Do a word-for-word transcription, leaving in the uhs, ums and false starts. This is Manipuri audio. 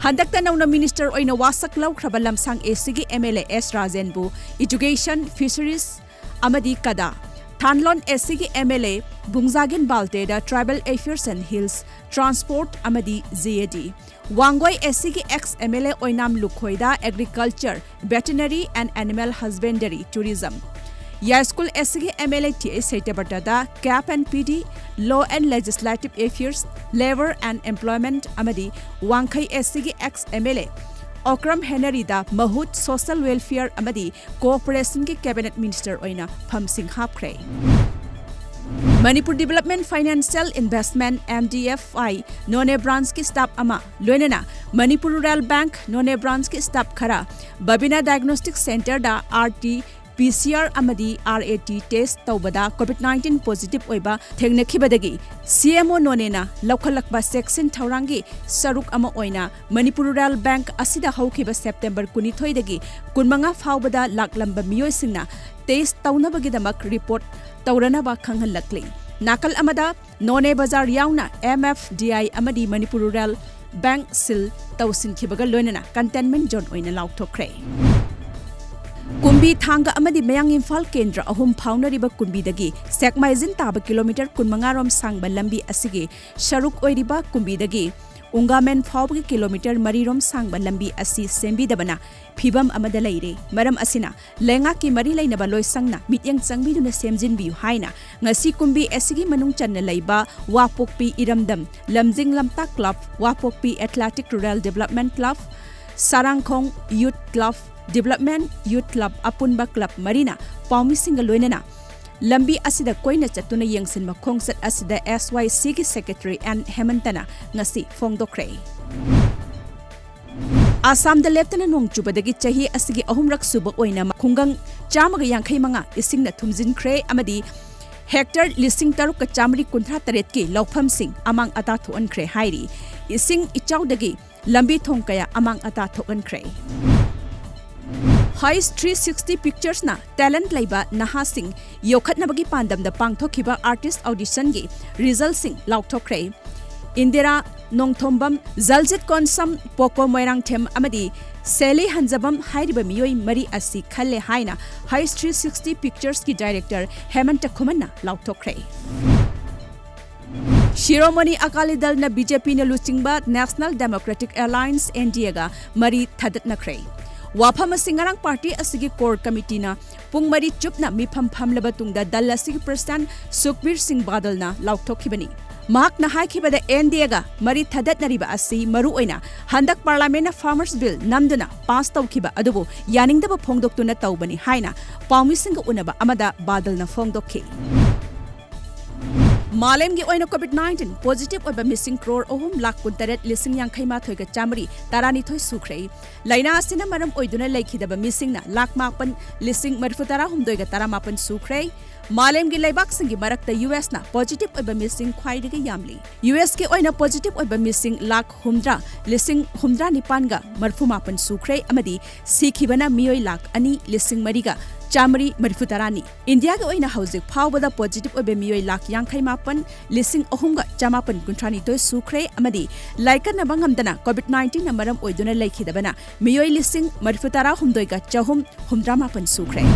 ꯍꯟꯗꯛꯇ ꯅꯧꯅ ꯃꯤꯅꯤꯁꯇꯔ ꯑꯣꯏꯅ ꯋꯥꯁꯛ ꯂꯧꯈ꯭ꯔꯕ ꯂꯝꯁꯥꯡ ꯑꯦꯁꯤꯒꯤ ꯑꯦꯝ ꯑꯦꯜ ꯑꯦ ꯑꯦꯁ ꯔꯥꯖꯦꯟꯕꯨ ꯏꯖꯨꯀꯦꯁꯟ, ꯐꯤꯁꯔꯤꯁ ꯑꯃꯗꯤ ꯀꯗꯥ, ꯊꯥꯟꯂꯣꯟ ꯑꯦꯁꯤꯒꯤ ꯑꯦꯝ ꯑꯦꯜ ꯑꯦ ꯕꯨꯡꯖꯥꯒꯤꯟ ꯕꯥꯜꯇꯦꯗ tribal affairs and hills, transport ꯑꯃꯗꯤ ꯖꯦ ꯑꯦ ꯗꯤ, ꯋꯥꯡꯒꯣꯏ ꯑꯦꯁꯤꯒꯤ ex M L A Oinam ꯂꯨꯈꯣꯏꯗ agriculture, veterinary and animal husbandry tourism, Yaiskul ꯑꯦꯁꯤꯒꯤ M L A T H ꯁꯩꯇꯕ꯭ꯔꯇꯗ CAF and P D, law and legislative affairs, labour and employment ꯑꯃꯗꯤ ꯋꯥꯡꯈꯩ ꯑꯦꯁꯤꯒꯤ ꯑꯦꯛꯁ ꯑꯦꯝ ꯑꯦꯜ ꯑꯦ ꯑꯣꯀ꯭ꯔꯝ ꯍꯦꯅꯔꯤꯗ ꯃꯍꯨꯠ, ꯁꯣꯁꯤꯌꯦꯜ ꯋꯦꯜꯐꯤꯌꯔ ꯑꯃꯗꯤ ꯀꯣꯑꯣꯄꯔꯦꯁꯟꯒꯤ ꯀꯦꯕꯤꯅꯦꯠ ꯃꯤꯅꯤꯁꯇꯔ ꯑꯣꯏꯅ ꯐꯝꯁꯤꯡ ꯍꯥꯞꯈ꯭ꯔꯦ꯫ Manipur development financial investment, M D F I, ꯅꯣꯅꯦ ꯕ꯭ꯔꯥꯟꯆꯀꯤ ꯁ꯭ꯇꯥꯐ ꯑꯃ, ꯂꯣꯏꯅꯅ ꯃꯅꯤꯄꯨꯔ ꯔꯨꯔꯦꯜ ꯕꯦꯡꯛ ꯅꯣꯅꯦ ꯕ꯭ꯔꯥꯟꯆꯀꯤ ꯁ꯭ꯇꯥꯐ ꯈꯔ, ꯕꯕꯤꯅꯥ ꯗꯥꯏꯒꯅꯣꯁ꯭ꯇꯤꯛ ꯁꯦꯟꯇꯔꯗ R T P C R ꯑꯃꯗꯤ ꯑꯥꯔ ꯑꯦ ꯇꯤ ꯇꯦꯁ꯭ꯠ ꯇꯧꯕꯗ ꯀꯣꯚꯤꯗ ꯅꯥꯏꯟꯇꯤꯟ ꯄꯣꯖꯤꯇꯤꯚ ꯑꯣꯏꯕ ꯊꯦꯡꯅꯈꯤꯕꯗꯒꯤ ꯁꯤ ꯑꯦꯝ ꯑꯣ ꯅꯣꯅꯦꯅ ꯂꯧꯈꯠꯂꯛꯄ ꯆꯦꯛꯁꯤꯟ ꯊꯧꯔꯥꯡꯒꯤ ꯁꯔꯨꯛ ꯑꯃ ꯑꯣꯏꯅ ꯃꯅꯤꯄꯨꯔ ꯔꯨꯔꯦꯜ ꯕꯦꯡꯛ ꯑꯁꯤꯗ ꯍꯧꯈꯤꯕ ꯁꯦꯞꯇꯦꯝꯕꯔ ꯀꯨꯟꯅꯤꯊꯣꯏꯗꯒꯤ ꯀꯨꯟꯃꯉꯥ ꯐꯥꯎꯕꯗ ꯂꯥꯛꯂꯝꯕ ꯃꯤꯑꯣꯏꯁꯤꯡꯅ ꯇꯦꯁ꯭ꯠ ꯇꯧꯅꯕꯒꯤꯗꯃꯛ ꯔꯤꯄꯣꯔꯠ ꯇꯧꯔꯅꯕ ꯈꯪꯍꯜꯂꯛꯂꯤ꯫ ꯅꯥꯀꯜ ꯑꯃꯗ, ꯅꯣꯅꯦ ꯕꯖꯥꯔ ꯌꯥꯎꯅ ꯑꯦꯝ ꯑꯦꯐ ꯗꯤ ꯑꯥꯏ ꯑꯃꯗꯤ ꯃꯅꯤꯄꯨꯔ ꯔꯨꯔꯦꯜ ꯕꯦꯡꯛ ꯁꯤꯜ ꯇꯧꯁꯤꯟꯈꯤꯕꯒ ꯂꯣꯏꯅꯅ ꯀꯟꯇꯦꯟꯃꯦꯟꯠ ꯖꯣꯟ ꯑꯣꯏꯅ ꯂꯥꯎꯊꯣꯛꯈ꯭ꯔꯦ꯫ ꯀꯨꯝꯕꯤ ꯊꯥꯡꯒ ꯑꯃꯗꯤ ꯃꯌꯥꯡ ꯏꯝꯐꯥꯜ ꯀꯦꯟꯗ꯭ꯔ ꯑꯍꯨꯝ ꯐꯥꯎꯅꯔꯤꯕ ꯀꯨꯝꯕꯤꯗꯒꯤ ꯁꯦꯛꯃꯥꯏꯖꯤꯟ ꯇꯥꯕ ꯀꯤꯂꯣꯃꯤꯇꯔ ꯀꯨꯟꯃꯉꯥ ꯔꯣꯝ ꯁꯥꯡꯕ ꯂꯝꯕꯤ ꯑꯁꯤꯒꯤ ꯁꯔꯨꯛ ꯑꯣꯏꯔꯤꯕ ꯀꯨꯝꯕꯤꯗꯒꯤ ꯎꯪꯒꯥꯃꯦꯟ ꯐꯥꯎꯕꯒꯤ ꯀꯤꯂꯣꯃꯤꯇꯔ ꯃꯔꯤ ꯔꯣꯝ ꯁꯥꯡꯕ ꯂꯝꯕꯤ ꯑꯁꯤ ꯁꯦꯝꯕꯤꯗꯕꯅ ꯐꯤꯚꯝ ꯑꯃꯗ ꯂꯩꯔꯦ꯫ ꯃꯔꯝ ꯑꯁꯤꯅ ꯂꯩꯉꯥꯛꯀꯤ ꯃꯔꯤ ꯂꯩꯅꯕ ꯂꯣꯏꯁꯪꯅ ꯃꯤꯠꯌꯦꯡ ꯆꯪꯕꯤꯗꯨꯅ ꯁꯦꯝꯖꯤꯟꯕꯤꯌꯨ ꯍꯥꯏꯅ ꯉꯁꯤ ꯀꯨꯝꯕꯤ ꯑꯁꯤꯒꯤ ꯃꯅꯨꯡ ꯆꯟꯅ ꯂꯩꯕ Wapokpi Iramdam, Lamjing Lamtak club, Wapokpi athletic rural development club, Sarangkhong youth club, development youth club ꯑꯄꯨꯟꯕ ꯀ꯭ꯂꯕ ꯃꯔꯤꯅ ꯄꯥꯎꯃꯤꯁꯤꯡꯒ ꯂꯣꯏꯅꯅ ꯂꯝꯕꯤ ꯑꯁꯤꯗ ꯀꯣꯏꯅ ꯆꯠꯇꯨꯅ ꯌꯦꯡꯁꯤꯟꯕ ꯈꯣꯡꯆꯠ ꯑꯁꯤꯗ ꯑꯦꯁ ꯋꯥꯏ ꯁꯤꯒꯤ ꯁꯦꯀ꯭ꯔꯦꯇꯔꯤ ꯑꯦꯟ ꯍꯦꯃꯟꯇꯅ ꯉꯁꯤ ꯐꯣꯡꯗꯣꯛꯈ꯭ꯔꯦ꯫ ꯑꯁꯥꯝꯗ ꯂꯦꯞꯇꯅ ꯅꯣꯡ ꯆꯨꯕꯗꯒꯤ ꯆꯍꯤ ꯑꯁꯤꯒꯤ ꯑꯍꯨꯝꯔꯛ ꯁꯨꯕ ꯑꯣꯏꯅ ꯈꯨꯡꯒꯪ ꯆꯥꯝꯃꯒ ꯌꯥꯡꯈꯩ ꯃꯉꯥ ꯏꯁꯤꯡꯅ ꯊꯨꯝꯖꯤꯟꯈ꯭ꯔꯦ ꯑꯃꯗꯤ ꯍꯦꯛꯇꯔ ꯂꯤꯁꯤꯡ ꯇꯔꯨꯛꯀ ꯆꯥꯃꯔꯤ ꯀꯨꯟꯊ꯭ꯔꯥ ꯇꯔꯦꯠꯀꯤ ꯂꯧꯐꯝꯁꯤꯡ ꯑꯃꯥꯡ ꯑꯇꯥ ꯊꯣꯛꯍꯟꯈ꯭ꯔꯦ ꯍꯥꯏꯔꯤ꯫ ꯏꯁꯤꯡ ꯏꯆꯥꯎꯗꯒꯤ ꯂꯝꯕꯤ ꯊꯣꯡ ꯀꯌꯥ ꯑꯃꯥꯡ ꯑꯇꯥ ꯊꯣꯛꯍꯟꯈ꯭ꯔꯦ꯫ ꯍꯩꯁ ꯊ꯭ꯔꯤ ꯁꯤꯛꯁꯇꯤ ꯄꯤꯛꯆꯔꯁꯅ ꯇꯦꯂꯦꯟꯠ ꯂꯩꯕ ꯅꯍꯥꯁꯤꯡ ꯌꯣꯛꯈꯠꯅꯕꯒꯤ ꯄꯥꯟꯗꯝꯗ ꯄꯥꯡꯊꯣꯛꯈꯤꯕ ꯑꯥꯔꯇꯤꯁ꯭ꯠ ꯑꯣꯗꯤꯁꯟꯒꯤ ꯔꯤꯖꯜꯠꯁꯤꯡ ꯂꯥꯎꯊꯣꯛꯈ꯭ꯔꯦ꯫ ꯏꯟꯗꯤꯔꯥ ꯅꯣꯡꯊꯣꯝꯕꯝ, ꯖꯜꯖꯤꯠ ꯀꯣꯟꯁꯝ, ꯄꯣꯀꯣ ꯃꯣꯏꯔꯥꯡꯊꯦꯝ ꯑꯃꯗꯤ ꯁꯦꯂꯤ ꯍꯟꯖꯕꯝ ꯍꯥꯏꯔꯤꯕ ꯃꯤꯑꯣꯏ ꯃꯔꯤ ꯑꯁꯤ ꯈꯜꯂꯦ ꯍꯥꯏꯅ History sixty Pictures ꯀꯤ director ꯍꯦꯃꯟꯇ ꯈꯨꯃꯟꯅ ꯂꯥꯎꯊꯣꯛꯈ꯭ꯔꯦ꯫ ꯁꯤꯔꯣꯃꯣꯅꯤ ꯑꯀꯥꯂꯤ ꯗꯜꯅ BJP ꯅ ꯂꯨꯆꯤꯡꯕ National Democratic Alliance, NDA ꯒ ꯃꯔꯤ ꯊꯥꯗꯠꯅꯈ꯭ꯔꯦ꯫ ꯋꯥꯐꯝ ꯑꯁꯤ ꯉꯔꯥꯡ party ꯑꯁꯤꯒꯤ core committee ꯅ ꯄꯨꯡ ꯃꯔꯤ ꯆꯨꯞꯅ ꯃꯤꯐꯝ ꯐꯝꯂꯕ ꯇꯨꯡꯗ ꯗꯜ ꯑꯁꯤꯒꯤ president ꯁꯨꯈꯕꯤꯔ ꯁꯤꯡ ꯕꯥꯗꯜꯅ ꯂꯥꯎꯊꯣꯛꯈꯤꯕꯅꯤ꯫ ꯃꯍꯥꯛꯅ ꯍꯥꯏꯈꯤꯕꯗ, NDA ꯒ ꯃꯔꯤ ꯊꯥꯗꯠꯅꯔꯤꯕ ꯑꯁꯤ ꯃꯔꯨꯑꯣꯏꯅ ꯍꯟꯗꯛ parliament ꯅ farmers bill ꯅꯝꯗꯨꯅ pass ꯇꯧꯈꯤꯕ ꯑꯗꯨꯕꯨ ꯌꯥꯅꯤꯡꯗꯕ ꯐꯣꯡꯗꯣꯛꯇꯨꯅ ꯇꯧꯕꯅꯤ ꯍꯥꯏꯅ ꯄꯥꯎꯃꯤꯁꯤꯡꯒ ꯎꯅꯕ ꯑꯃꯗ ꯕꯥꯗꯜꯅ ꯐꯣꯡꯗꯣꯛꯈꯤ꯫ ꯃꯥꯂꯦꯝꯒꯤ ꯑꯣꯏꯅ COVID nineteen positive ꯑꯣꯏꯕ ꯃꯤꯁꯤꯡ ꯀ꯭ꯔꯣꯔ ꯑꯍꯨꯝ ꯂꯥꯈ ꯀꯨꯟꯇꯔꯦꯠ ꯂꯤꯁꯤꯡ ꯌꯥꯡꯈꯩ ꯃꯥꯊꯣꯏꯒ ꯆꯥꯃꯔꯤ ꯇꯔꯥꯅꯤꯊꯣꯏ ꯁꯨꯈ꯭ꯔꯦ꯫ ꯂꯥꯏꯅꯥ ꯑꯁꯤꯅ ꯃꯔꯝ ꯑꯣꯏꯗꯨꯅ ꯂꯩꯈꯤꯗꯕ ꯃꯤꯁꯤꯡꯅ ꯂꯥꯈ ꯃꯥꯄꯟ ꯂꯤꯁꯤꯡ ꯃꯔꯤꯐꯨ ꯇꯔꯥ ꯍꯨꯝꯗꯣꯏꯒ ꯇꯔꯥꯃꯥꯄꯟ ꯁꯨꯈ꯭ꯔꯦ꯫ ꯃꯥꯂꯦꯝꯒꯤ ꯂꯩꯕꯥꯛꯁꯤꯡꯒꯤ ꯃꯔꯛꯇ US ꯅ positive ꯑꯣꯏꯕ ꯃꯤꯁꯤꯡ ꯈ꯭ꯋꯥꯏꯗꯒꯤ ꯌꯥꯝꯂꯤ꯫ US ꯀꯤ ꯑꯣꯏꯅ positive ꯑꯣꯏꯕ ꯃꯤꯁꯤꯡ ꯂꯥꯈ ꯍꯨꯝꯗ꯭ꯔꯥ ꯂꯤꯁꯤꯡ ꯍꯨꯝꯗ꯭ꯔꯥ ꯅꯤꯄꯥꯟꯒ ꯃꯔꯤꯐꯨ ꯃꯥꯄꯟ ꯁꯨꯈ꯭ꯔꯦ ꯑꯃꯗꯤ ꯁꯤꯈꯤꯕꯅ ꯃꯤꯑꯣꯏ ꯂꯥꯈ ꯑꯅꯤ ꯂꯤꯁꯤꯡ ꯃꯔꯤꯒ ꯆꯥꯃꯔꯤ ꯃꯔꯤꯐꯨ ꯇꯔꯥꯅꯤ꯫ ꯏꯟꯗꯤꯌꯥꯒꯤ ꯑꯣꯏꯅ ꯍꯧꯖꯤꯛ ꯐꯥꯎꯕꯗ positive ꯑꯣꯏꯕ ꯃꯤꯑꯣꯏ ꯂꯥꯈ ꯌꯥꯡꯈꯩ ꯃꯥꯄꯟ ꯂꯤꯁꯤꯡ ꯑꯍꯨꯝꯒ ꯆꯥꯃꯥꯄꯟ ꯀꯨꯟꯊ꯭ꯔꯥ ꯅꯤꯊꯣꯏ ꯁꯨꯈ꯭ꯔꯦ ꯑꯃꯗꯤ ꯂꯥꯏꯀꯠꯅꯕ ꯉꯝꯗꯅ COVID nineteen ꯅ ꯃꯔꯝ ꯑꯣꯏꯗꯨꯅ ꯂꯩꯈꯤꯗꯕꯅ ꯃꯤꯑꯣꯏ ꯂꯤꯁꯤꯡ ꯃꯔꯤꯐꯨ ꯇꯔꯥ ꯍꯨꯝꯗꯣꯏꯒ ꯆꯍꯨꯝ ꯍꯨꯝꯗ꯭ꯔꯥ ꯃꯥꯄꯟ ꯁꯨꯈ꯭ꯔꯦ꯫